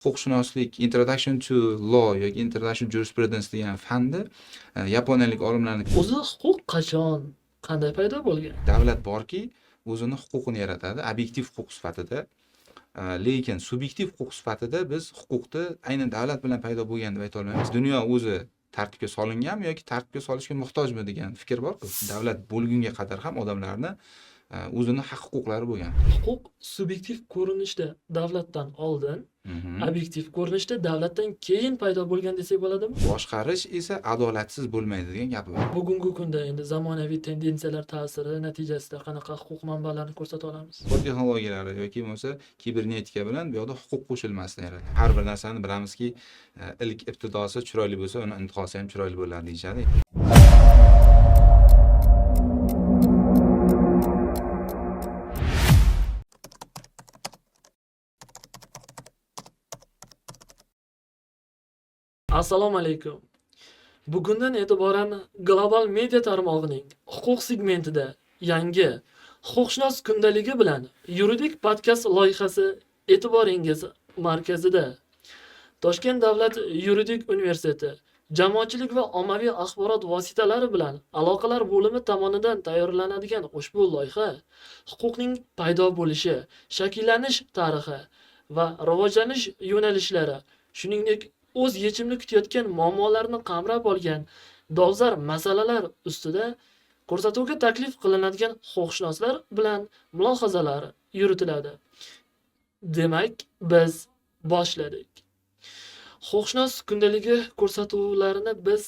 Huquqshunoslik Introduction to Law yoki Introduction to Jurisprudence degan fanni yaponiyalik olimlarni. O'zi huquq qachon, qanday paydo bo'lgan? Davlat borki, o'zini huquqini yaratadi obyektiv huquq sifatida. Lekin subyektiv huquq sifatida biz huquqni aynan davlat bilan paydo bo'lgan deb ayta olmaymiz. Dunyo o'zi tartibga solinganmi yoki tartibga solishga muhtojmi degan fikr borku. Davlat bo'lgunga qadar ham odamlarni o'zini haq huquqlari bo'lgan. Huquq subyektiv ko'rinishda davlatdan oldin, obyektiv ko'rinishda davlatdan keyin paydo bo'lgan desak bo'ladimi? Boshqarish esa adolatsiz bo'lmaydi degan gapi bor. Bugungi kunda endi zamonaviy tendensiyalar ta'siri natijasida qanaqa huquq manbalarini ko'rsata olamiz? Axborot texnologiyalari yoki bo'lmasa kibernetika bilan bu yoqda huquq qo'shilmasini yaratadi. Har bir narsani bilamizki, ilk ibtidosi chiroyli bo'lsa, uni intihosi ham chiroyli bo'ladi deyishadi. Assalomu alaykum. Bugundan e'tiboran global media tarmog'ining huquq segmentida yangi Huquqshunos kundaligi bilan yuridik podkast loyihasi e'tiboringiz markazida. Toshkent davlat yuridik universiteti jamoatchilik va ommaviy axborot vositalari bilan aloqalar bo'limi tomonidan tayyorlanadigan ushbu loyiha huquqning paydo bo'lishi, shakllanish tarixi va rivojlanish yo'nalishlari, shuningdek, o'z yechimini kutayotgan muammolarni qamrab olgan dolzarb masalalar ustida ko'rsatuvga taklif qilinadigan huquqshunoslar bilan mulohazalar yuritiladi. Demak, biz boshladik. Huquqshunos kundaligi ko'rsatuvlarini biz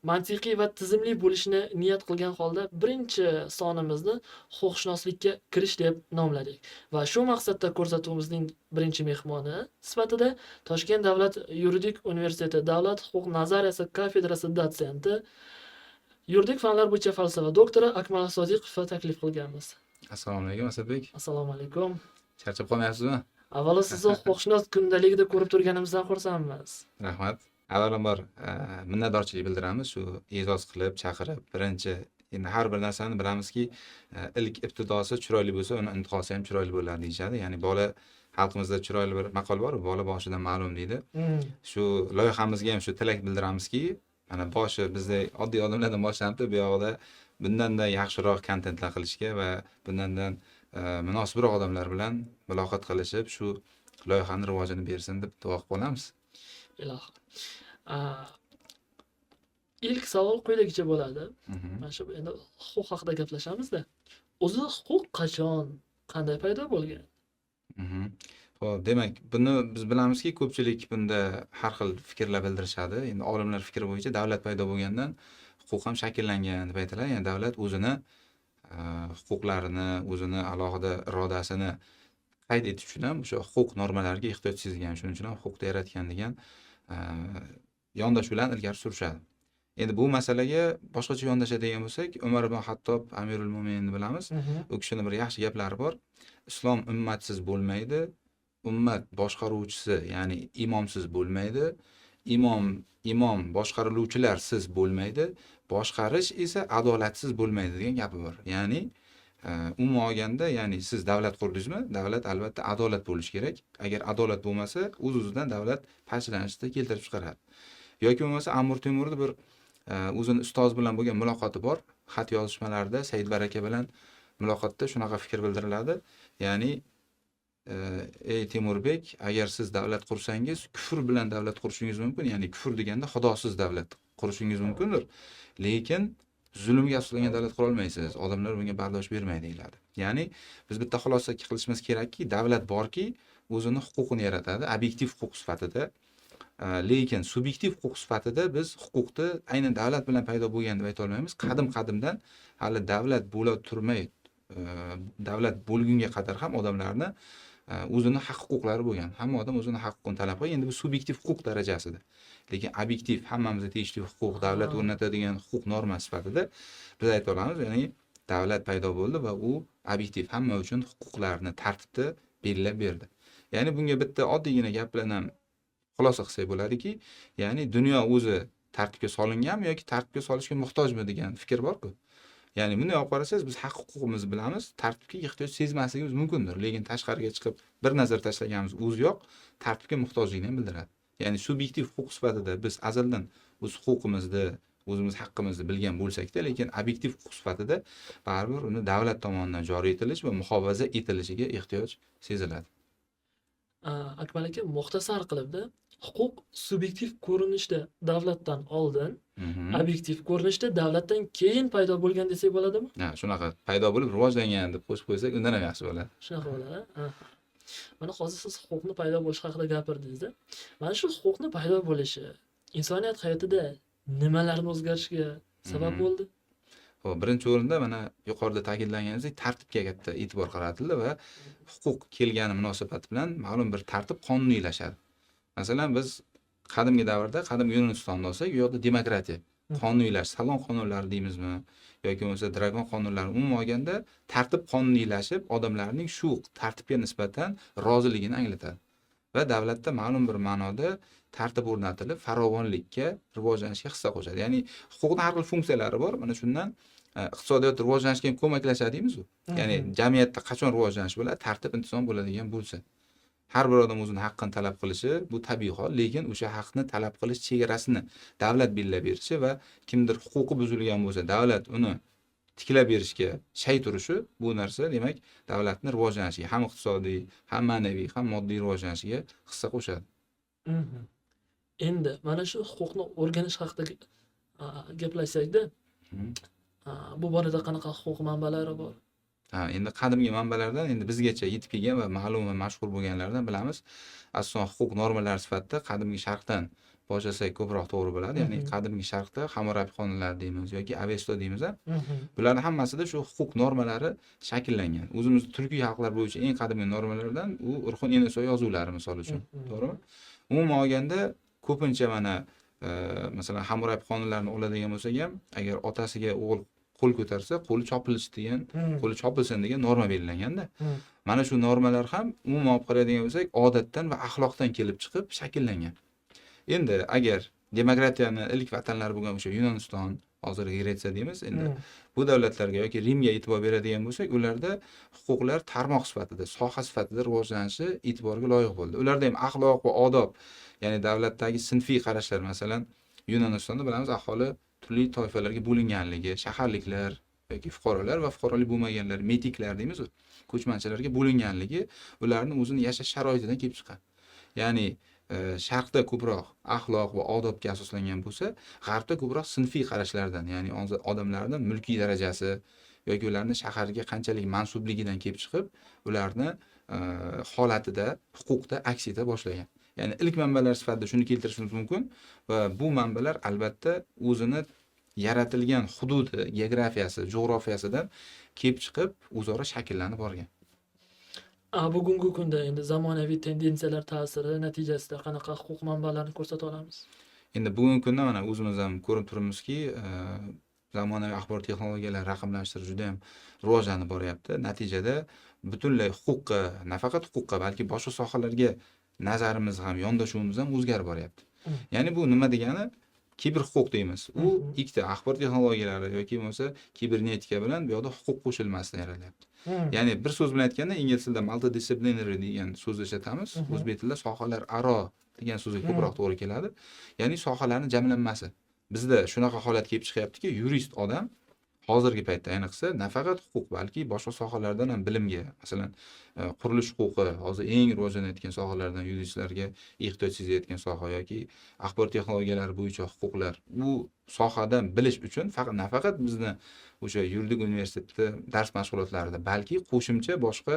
mantiqiy va tizimli bo'lishini niyat qilgan holda birinchi sonimizni huquqshunoslikka kirish deb nomladik. Va shu maqsadda ko'rsatuvimizning birinchi mehmoni sifatida Toshkent davlat yuridik universiteti davlat huquq nazariyasi kafedrasi dotsenti, yuridik fanlar bo'yicha falsafa doktori Akmal Sodiqovni taklif qilganmiz. Assalomu alaykum, Asadbek. Assalomu alaykum. Charchab qolmayapsizmi? Avvalo sizni huquqshunos kundaligida ko'rib turganimizdan xursandmiz. Rahmat. Avvalambor minnatdorchilik bildiramiz shu e'zoz qilib, chaqirib, birinchi endi har bir narsani bilamizki, ilk ibtidosi chiroyli bo'lsa, uni intihosi ham chiroyli bo'ladi deyishadi. Ya'ni bola, xalqimizda chiroyli bir maqol bor, bola boshidan ma'lum deydi. Shu loyihamizga ham shu tilak bildiramizki, mana boshi bizdek oddiy odamlardan boshlanibdi, bu yoqda bundanda yaxshiroq kontentlar qilishga va bundandan munosibroq odamlar bilan muloqot qilishib, shu loyihani rivojini bersin deb duo qilib qolamiz. Ilohim. Ilk savol quyidagicha bo'ladi. Mana shu endi huquq haqida gaplashamizda. O'zi huquq qachon, qanday paydo bo'lgan? Xo'p, demak, buni biz bilamizki, ko'pchilik bunda har xil fikrlar bildirishadi. Endi olimlar fikri bo'yicha davlat paydo bo'lgandan huquq ham shakllangan deb aytiladi. Ya'ni davlat o'zini huquqlarini, o'zini alohida irodasini qayd etish uchun ham o'sha huquq normalariga ehtiyoj sezgan, shuning uchun ham huquqni yaratgan degan yondashuvlarni ilgari surishadi. Endi bu masalaga boshqacha yondashadigan bo'lsak, Umar ibn Hattob Amirul Mo'mininni bilamiz. U kishining bir yaxshi gaplari bor. Islom ummatsiz bo'lmaydi, ummat boshqaruvchisi, ya'ni imomsiz bo'lmaydi, imom boshqariluvchilarsiz bo'lmaydi, boshqarish esa adolatsiz bo'lmaydi degan gapi bor. Ya'ni umuman olganda, ya'ni siz davlat qurdingizmi, davlat albatta adolat bo'lishi kerak. Agar adolat bo'lmasa, o'z-o'zidan davlat parchalanishni keltirib chiqaradi. Yoki bo'lmasa Amir Temurni bir o'zini ustozi bilan bo'lgan muloqoti bor. Xat yozishmalarida Said Baraka bilan muloqotda shunaqa fikr bildiriladi. Ya'ni ey Temurbek, agar siz davlat qursangiz, kufr bilan davlat qurishingiz mumkin. Ya'ni kufr deganda xudosiz davlat qurishingiz mumkindir. Lekin zulmga asoslangan davlat qura olmaysiz. Odamlar bunga bardosh bermaydi deyiladi. Ya'ni biz bitta xulosa qilishimiz kerakki, davlat borki, o'zini huquqini yaratadi, obyektiv huquq sifatida. Lekin subyektiv huquq sifatida biz huquqni aynan davlat bilan paydo bo'lgan deb ayta olmaymiz. Qadim-qadimdan hali davlat bo'la turmay, davlat bo'lgunga qadar ham odamlarni o'zini haq huquqlari bo'lgan. Hamma odam o'zini haq huquqini talab qilgan. Endi bu subyektiv huquq darajasida. Lekin obyektiv hammamizga tegishli huquq, davlat o'rnatadigan huquq normasi sifatida biz ayta olamiz, ya'ni davlat paydo bo'ldi va u obyektiv hamma uchun huquqlarni tartibda belgilab berdi. Ya'ni bunga bitta oddiygina gap bilan ham xulosa qilsak bo'ladiki, ya'ni dunyo o'zi tartibga solinganmi yoki tartibga solishga muhtojmi degan fikr bor-ku. Ya'ni bunday olib qarasangiz, biz haq huquqimizni bilamiz, tartibga ehtiyoj sezmasligimiz mumkindir, lekin tashqariga chiqib bir nazar tashlaganimiz o'ziyoq tartibga muhtojlikni ham bildiradi. Ya'ni subyektiv huquq sifatida biz azaldan o'z huquqimizni, o'zimiz haqqimizni bilgan bo'lsak-da, lekin obyektiv huquq sifatida baribir uni davlat tomonidan joriy etilishi va muhofaza etilishiga ehtiyoj seziladi. Akmal aka, muxtasar qilibdi, huquq subyektiv ko'rinishda davlatdan oldin, obyektiv ko'rinishda davlatdan keyin paydo bo'lgan desak bo'ladimi? Ha, shunaqa paydo bo'lib rivojlangan deb qo'shib qo'ysak, undan ham yaxshi bo'ladi. Shunaqa bo'ladi. Mana hozir siz huquqni paydo bo'lishi haqida gapirdingiz-da. Mana shu huquqni paydo bo'lishi insoniyat hayotida nimalarni o'zgarishiga sabab bo'ldi? Xo'p, birinchi o'rinda mana yuqorida ta'kidlanganimizdek tartibga katta e'tibor qaratildi va huquq kelgani munosabati bilan ma'lum bir tartib qonuniylashadi. Masalan, biz qadimgi davrda, qadimgi Yunonistonni olsak, u yoqda demokratiya, qonuniylash, salon qonunlari deymizmi yoki bo'lmasa dragon qonunlari, umuman olganda tartib qonuniylashib, odamlarning shu tartibga nisbatan roziligini anglatadi. Va davlatda ma'lum bir ma'noda tartib o'rnatilib, farovonlikka, rivojlanishga hissa qo'shadi. Ya'ni huquqning har xil funksiyalari bor. Mana shundan iqtisodiyot rivojlanishga ham ko'maklashadi deymiz-ku. Ya'ni jamiyatda qachon rivojlanish bo'ladi? Tartib intizom bo'ladigan bo'lsa. Har bir odam o'zini haqqini talab qilishi bu tabiiy hol, lekin o'sha haqni talab qilish chegarasini davlat belgilab berishi va kimdir huquqi buzilgan bo'lsa, davlat uni tiklab berishga shay turishi, bu narsa demak davlatni rivojlanishiga, ham iqtisodiy, ham ma'naviy, ham moddiy rivojlanishiga hissa qo'shadi. Endi mana shu huquqni o'rganish haqida gaplashsak-da, bu borada qanaqa huquq manbalari bor? Ha, endi qadimgi manbalardan endi bizgacha yetib kelgan va ma'lum va mashhur bo'lganlardan bilamiz. Asosan huquq normalari sifatida qadimgi sharqdan boshlasak ko'proq to'g'ri bo'ladi. Ya'ni qadimgi sharqda Hammurabi qonunlari deymiz yoki Avesto deymiz. Bularning hammasida shu huquq normalari shakllangan. O'zimiz turkiy xalqlar bo'yicha eng qadimgi normalardan u Urxun Enisoy yozuvlari misol uchun. To'g'rimi? Umuman olganda ko'pincha mana masalan Hammurabi qonunlarini oladigan bo'lsak ham, agar otasiga o'g'il qo'l ko'tarsa, qo'li chopilishi degan, qo'li chopilsin degan norma belgilanganda. Mana shu normalar ham umuman olib qaraydigan bo'lsak, odatdan va axloqdan kelib chiqib shakllangan. Endi agar demokratiyani ilk vatanlari bo'lgan o'sha Yunoniston, hozirgi Gretsiya deymiz, endi bu davlatlarga yoki Rimga e'tibor beradigan bo'lsak, ularda huquqlar tarmoq sifatida, soha sifatida rivojlanishi e'tiborga loyiq bo'ldi. Ularda ham axloq va odob, ya'ni davlatdagi sinfiy qarashlar, masalan, Yunonistonda bilamiz aholi turli toifalarga bo'linganligi, shaharliklar yoki fuqarolar va fuqarolik bo'lmaganlar, metiklar deymiz, ko'chmanchilarga bo'linganligi ularning o'zini yashash sharoitidan kelib chiqqan. Ya'ni sharqda ko'proq axloq va odobga asoslangan bo'lsa, g'arbda ko'proq sinfiy qarashlardan, ya'ni odamlarning mulkiy darajasi yoki ularning shaharga qanchalik mansubligidan kelib chiqib, ularni holatida, huquqda aks eta boshlagan. Ya'ni ilk manbalar sifatida shuni keltirishimiz mumkin va bu manbalar albatta o'zini yaratilgan hududi, geografiyasi, jo'grafiyasidan kelib chiqib o'zaro shakllanib borgan. Bugungi kunda endi zamonaviy tendensiyalar ta'siri natijasida qanaqa huquq manbalarini ko'rsata olamiz? Endi bugungi kunda mana o'zimiz ham ko'rib turibmizki, zamonaviy axborot texnologiyalari, raqamlashtirish juda ham rivojlanib boryapti. Natijada butunlay huquqqa, nafaqat huquqqa, balki boshqa sohalarga nazarimiz ham, yondashuvimiz ham o'zgarib boryapti. Ya'ni bu nima degani? Kiber huquq deymiz. U ikkita axborot texnologiyalari yoki bo'lmasa kibernetika bilan bu yoqda huquq qo'shilmasidan yaratilyapti. Ya'ni bir so'z bilan aytganda ingliz tilida multidisciplinary degan so'zni ishlatamiz. O'zbek tilida sohalar aro degan so'zga ko'proq to'g'ri keladi. Ya'ni sohalarning jamlanmasi. Bizda shunaqa holat kelib chiqyaptiki, yurist odam hozirgi paytda ayniqsa nafaqat huquq, balki boshqa sohalardan ham bilimga, masalan, qurilish huquqi hozir eng rivojlanayotgan sohalardan, yuristlarga ehtiyoj sezayotgan soha yoki axborot texnologiyalari bo'yicha huquqlar, bu sohadan bilish uchun faqat nafaqat bizni o'sha yuridik universitetda dars mashg'ulotlarida, balki qo'shimcha boshqa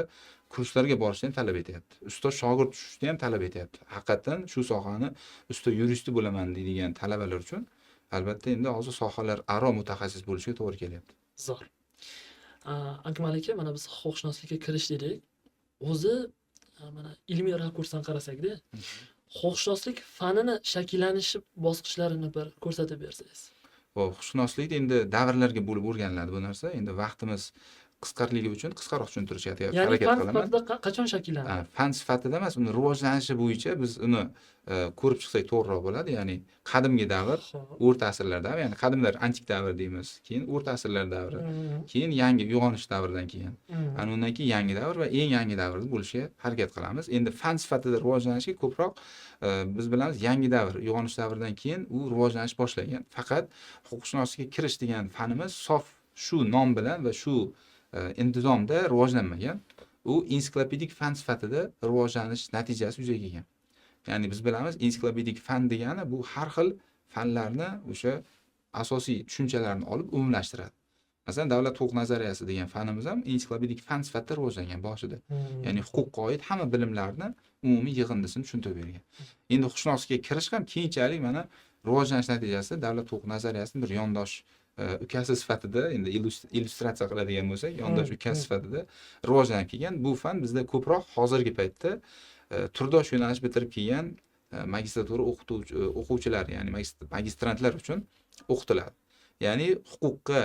kurslarga borishni ham talab etyapti. Ustoz shogird tushishni ham talab etyapti. Haqiqatan shu sohani usta yuristi bo'laman deydigan talabalar uchun albatta endi hozir sohalar aro mutaxassis bo'lishga to'g'ri kelyapti. Zo'r. Akmal aka, mana biz huquqshunoslikka kirish dedik. O'zi mana ilmiy rakursdan qarasakda, huquqshunoslik fanini shakllanishi bosqichlarini bir ko'rsatib bersangiz. Xo'p, huquqshunoslikni endi davrlarga bo'lib o'rganiladi bu narsa. Endi vaqtimiz Qisqarligi uchun qisqaroq tushuntirishga Ya'ni harakat fan qilaman. sifatida qachon shakllandi? Fan sifatida emas, uni rivojlanishi bo'yicha biz uni ko'rib chiqsak to'g'riroq bo'ladi. Ya'ni qadimgi davr, o'rta asrlar davri, ya'ni qadimlar antik davr deymiz, keyin o'rta asrlar davri, keyin yangi uyg'onish davridan keyin, ana undan keyin yangi davr va eng yangi davrda bo'lishga harakat qilamiz. Endi fan sifatida rivojlanishiga ko'proq biz bilamiz, yangi davr, uyg'onish davridan keyin u rivojlanish boshlagan. Faqat huquqshunoslikka kirish degan fanimiz sof shu nom bilan va shu intizomda rivojlanmagan. U ensiklopedik fan sifatida rivojlanish natijasi yuzaga kelgan. Ya'ni biz bilamiz, ensiklopedik fan degani bu har xil fanlarni o'sha asosiy tushunchalarini olib umumlashtiradi. Masalan, davlat huquq nazariyasi degan fanimiz ham ensiklopedik fan sifatida rivojlangan boshida. Ya'ni huquqqa oid hamma bilimlarni umumiy yig'indisini tushuntirib bergan. Endi huquqshunoslikka kirish ham keyinchalik mana rivojlanish natijasida davlat huquq nazariyasini bir yondosh ukasi sifatida, endi illyustratsiya qiladigan bo'lsak, yondosh ukasi sifatida rivojlanib kelgan. Bu fan bizda ko'proq hozirgi paytda turdosh yo'nalish bitirib kelgan magistratura o'qituvchi o'quvchilar, ya'ni magistrantlar uchun o'qitiladi. Ya'ni huquqqa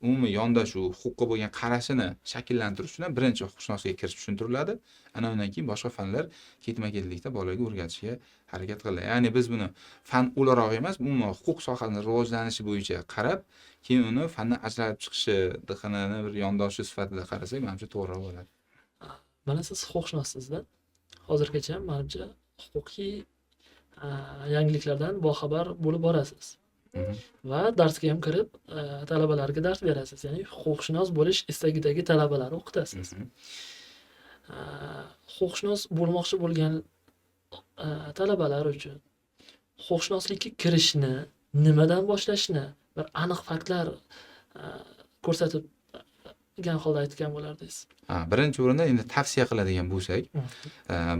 umumiy yondashuv, huquqqa bo'lgan qarashini shakllantirish uchun ham birinchi huquqshunoslikka kirish tushuntiriladi. Ana undan keyin boshqa fanlar ketma-ketlikda bolaga o'rgatishga harakat qilinadi. Ya'ni biz buni fan o'laroq emas, umuman huquq sohasini rivojlanishi bo'yicha qarab, keyin uni fandan ajralib chiqishi, DXNni bir yondoshi sifatida qarasak, manimcha to'g'riroq bo'ladi. Mana siz huquqshunossizda. Hozirgacha manimcha huquqiy yangiliklardan boxabar bo'lib borasiz. Va darsga ham kirib, talabalarga dars berasiz. Ya'ni huquqshunos bo'lish istagidagi talabalarni o'qitasiz. Huquqshunos bo'lmoqchi bo'lgan talabalar uchun huquqshunoslikka kirishni, nimadan boshlashni bir aniq faktlar ko'rsatib holda aytgan bo'lardingiz. Ha, birinchi o'rinda endi tavsiya qiladigan bo'lsak,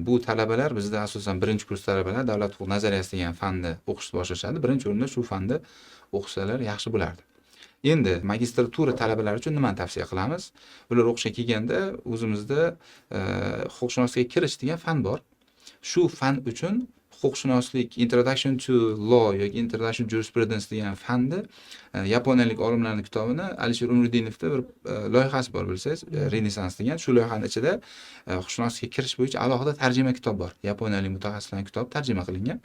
bu talabalar bizda asosan birinchi kurs talabalar davlat huquq nazariyasi degan fanni o'qishni boshlashadi. Birinchi o'rinda shu fanni o'qisalar yaxshi bo'lardi. Endi magistratura talabalari uchun nimani tavsiya qilamiz? Ular o'qishga kelganda o'zimizda huquqshunoslikka kirish degan fan bor. Shu fan uchun huquqshunoslik Introduction to Law yoki Introduction to Jurisprudence degan fanni yaponiyalik olimlarning kitobini, Alisher Umriddinovda bir loyihasi bor, bilsangiz, Renessans degan. Shu loyihani ichida huquqshunoslikka kirish bo'yicha alohida tarjima kitob bor. Yaponiyalik mutaxassislarning kitobi tarjima qilingan.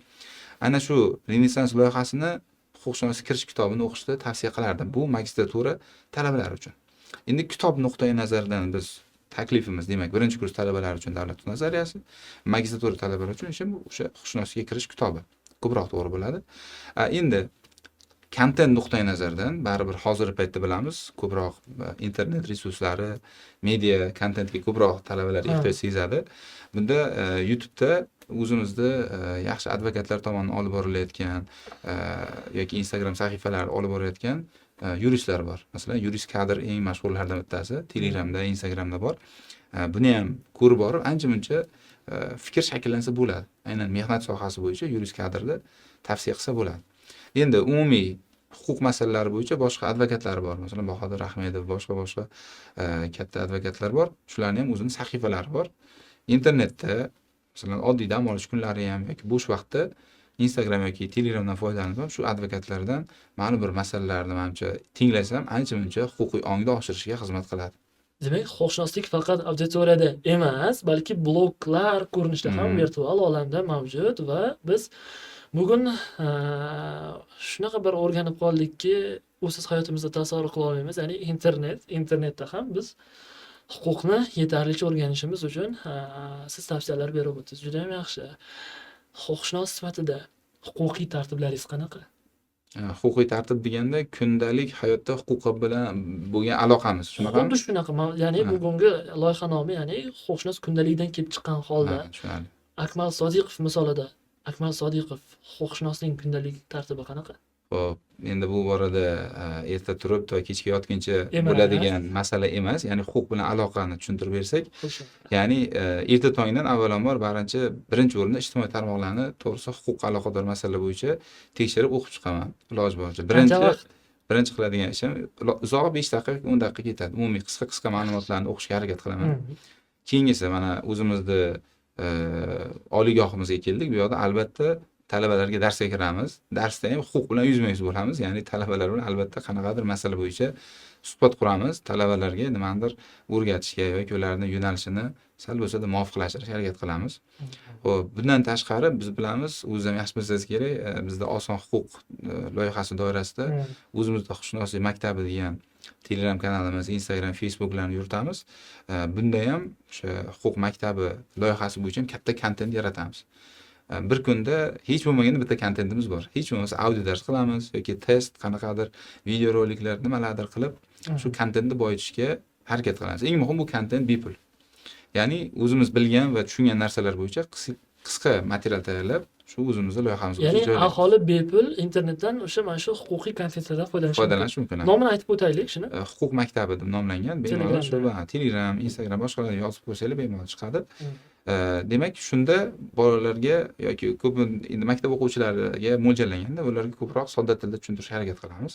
Ana shu Renessans loyihasini huquqshunoslikka kirish kitobini o'qishni tavsiya qilardim. Bu magistratura talabalari uchun. Endi kitob nuqtai nazaridan biz taklifimiz, demak, birinchi kurs talabalari uchun davlat nazariyasi, magistratura talabalari uchun esa bu o'sha huquqshunoslikka kirish kitobi ko'proq to'g'ri bo'ladi. Endi kontent nuqtai nazaridan baribir hozirgi paytda bilamiz, ko'proq internet resurslari, media kontentga ko'proq talabalar ehtiyoj sezadi. Bunda YouTube'da o'zimizda yaxshi advokatlar tomonidan olib borilayotgan yoki Instagram sahifalari olib borayotgan yuristlar bor. Masalan, Yurist Kadr eng mashhurlardan bittasi. Telegramda, Instagramda bor. Buni ham ko'rib borib, ancha-muncha fikr shakllansa bo'ladi. Aynan mehnat sohasi bo'yicha Yurist Kadrni tavsiya qilsa bo'ladi. Endi umumiy huquq masalalari bo'yicha boshqa advokatlar bor. Masalan, Bahodir Ahmedov, boshqa-boshqa katta advokatlar bor. Shularning ham o'zini sahifalari bor. Internetda, masalan, oddiy dam olish kunlari ham yoki bo'sh vaqtda Instagram yoki Telegramdan foydalanib ham shu advokatlardan ma'lum bir masalalarni manimcha tinglasam, ancha-muncha huquqiy ongni oshirishga xizmat qiladi. Demak, huquqshunoslik faqat auditoriyada emas, balki bloglar ko'rinishida ham virtual olamda mavjud va biz bugun shunaqa bir o'rganib qoldikki, usiz hayotimizda tasavvur qila olmaymiz. Ya'ni internetda ham biz huquqni yetarlicha o'rganishimiz uchun siz tavsiyalar berib o'tdingiz. Juda ham yaxshi. Huquqshunos sifatida huquqiy tartiblaringiz qanaqa? Huquqiy tartib deganda kundalik hayotda huquq bilan bo'lgan aloqamiz, shunaqami? Xuddi shunaqa. Ya'ni bugungi loyiha nomi, ya'ni huquqshunos kundaligidan kelib chiqqan holda Ha, tushunarli. Akmal Sodiqov misolida Akmal Sodiqov huquqshunosning kundalik tartibi qanaqa? Xo'p, endi bu borada erta turib to kechga yotguncha Emas. bo'ladigan masala emas. Ya'ni huquq bilan aloqani tushuntirib bersak, Xuddi. ya'ni erta tongdan avvalambor birinchi o'rinda ijtimoiy tarmoqlarni to'g'risi huquqqa aloqador masalalar bo'yicha tekshirib o'qib chiqaman iloji boricha. Qancha Birinchi vaqt? birinchi qiladigan ishim uzog'i 5 daqiqa, 10 daqiqa ketadi. Umumiy qisqa-qisqa ma'lumotlarni o'qishga harakat qilaman. Keyingisi mana o'zimizni oliygohimizga keldik. Bu yoqda albatta talabalarga darsga kiramiz. Darsda ham huquq bilan yuzma-yuz bo'lamiz. Ya'ni talabalar bilan albatta qanaqadir masala bo'yicha suhbat quramiz, talabalarga nimanidir o'rgatishga yoki ularni yo'nalishini sal bo'lsa-da muvofiqlashtirishga harakat qilamiz. Xo'p, bundan tashqari biz bilamiz, o'zingiz ham yaxshi bilsangiz kerak, bizda oson huquq loyihasi doirasida o'zimizda huquqshunoslik maktabi degan Telegram kanalimiz, Instagram, Facebooklarni yuritamiz. Bunda ham o'sha huquq maktabi loyihasi bo'yicha ham katta kontent yaratamiz. Bir kunda hech bo'lmaganda bitta kontentimiz bor. Hech bo'lmasa audio dars qilamiz yoki test, qanaqadir video roliklar, nimalardir qilib, shu kontentni boyitishga harakat qilamiz. Eng muhimi, bu kontent bepul. Ya'ni o'zimiz bilgan va tushungan narsalar bo'yicha qisqa material tayyorlab, shu o'zimizni loyihamiz bo'yicha Ya'ni joylaymiz. aholi bepul internetdan o'sha mana shu huquqiy kontentlardan foydalanishi mumkin. Foydalanish mumkin. Nomini aytib o'taylik shuni. Huquq maktabi deb nomlangan. Bemalol shu Telegramda. Ha, Telegram, Instagram, boshqalarni yozib qo'ysanglar, bemalol chiqadi. Demak, shunda bolalarga yoki ko'p endi maktab o'quvchilariga mo'ljallanganda ularga ko'proq sodda tilda tushuntirishga harakat qilamiz.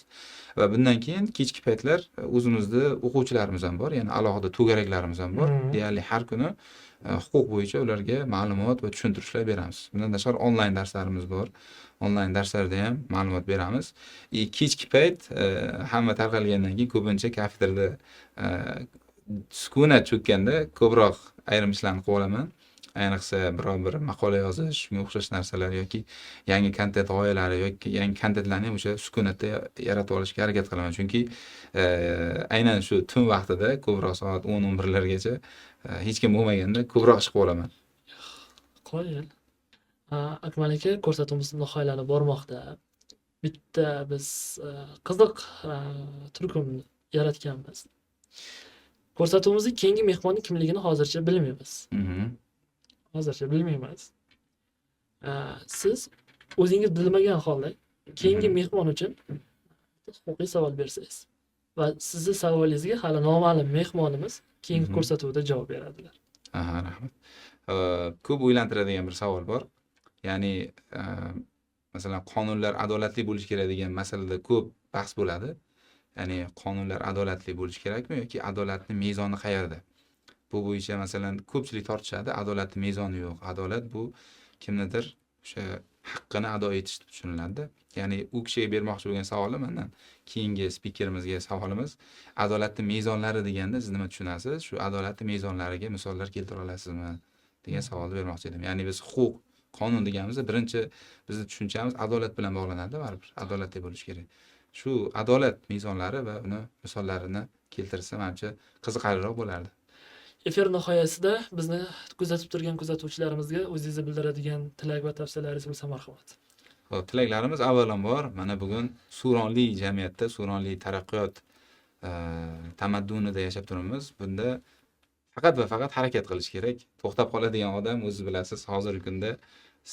Va bundan keyin kechki paytlar o'zimizni o'quvchilarimiz ham bor, ya'ni alohida to'garaklarimiz ham bor. Deyarli har kuni huquq bo'yicha ularga ma'lumot va tushuntirishlar beramiz. Bundan tashqari onlayn darslarimiz bor. Onlayn darslarda ham ma'lumot beramiz. И kechki payt hamma tarqalgandan keyin ko'pincha kafedrada sukunat cho'kkanda ko'proq ayrim ishlarni qilib olaman. Ayniqsa biror bir maqola yozish, shunga o'xshash narsalar yoki yangi kontent g'oyalari yoki yangi kontentlarni ham o'sha sukunatda yaratib olishga harakat qilaman. Chunki aynan shu tun vaqtida ko'proq soat 10-11 largacha hech kim bo'lmaganda ko'proq ish qilib olaman. Qoyil. Akmal aka, ko'rsatuvimiz nihoyalanib bormoqda. Bitta biz qiziq turkum yaratganmiz. Ko'rsatuvimizning keyingi mehmoni kimligini hozircha bilmaymiz. Hozircha bilmaymiz. Siz o'zingiz bilmagan holda keyingi mehmon uchun huquqiy savol bersangiz va sizni savolingizga hali noma'lum mehmonimiz keyingi ko'rsatuvda javob beradilar. Aha, rahmat. Ko'p o'ylantiradigan bir savol bor. Ya'ni masalan, qonunlar adolatli bo'lishi kerak degan masalada ko'p bahs bo'ladi. Ya'ni qonunlar adolatli bo'lishi kerakmi yoki adolatni mezoni qayerda? Bu bo'yicha masalan ko'pchilik tortishadi, adolatni mezoni yo'q. Adolat bu kimnidir o'sha haqqini ado etish deb tushuniladi. Ya'ni u kishiga bermoqchi bo'lgan savolim, mandan keyingi spikerimizga savolimiz, adolatni mezonlari deganda siz nima tushunasiz? Shu adolatni mezonlariga misollar keltira olasizmi degan savolni bermoqchi edim. Ya'ni biz huquq, qonun deganimizda birinchi bizni tushunchamiz adolat bilan bog'lanadi baribir. Adolatli bo'lishi kerak. Shu adolat mezonlari va uni misollarini keltirsa, manimcha qiziqarliroq bo'lardi. Efir nihoyasida bizni kuzatib turgan kuzatuvchilarimizga o'zingizni bildiradigan tilak va tavsiyalaringiz bo'lsa, marhamat. Xo'p, tilaklarimiz avvalambor mana bugun suronli jamiyatda, suronli taraqqiyot tamaddunida yashab turibmiz. Bunda faqat va faqat harakat qilish kerak. To'xtab qoladigan odam, o'zingiz bilasiz, hozirgi kunda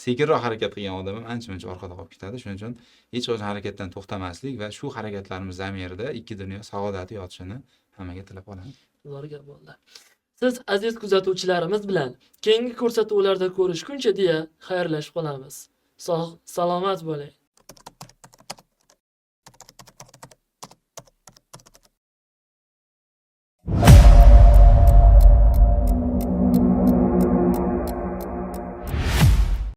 sekinroq harakat qilgan odam ham ancha-muncha orqada qolib ketadi. Shuning uchun hech qachon harakatdan to'xtamaslik va shu harakatlarimiz zamirida ikki dunyo saodati yotishini hammaga tilab qolaman. Zo'r gap bo'ldi. Siz aziz kuzatuvchilarimiz bilan keyingi ko'rsatuvlarda ko'rishguncha deya xayrlashib qolamiz. Sog' salomat bo'ling.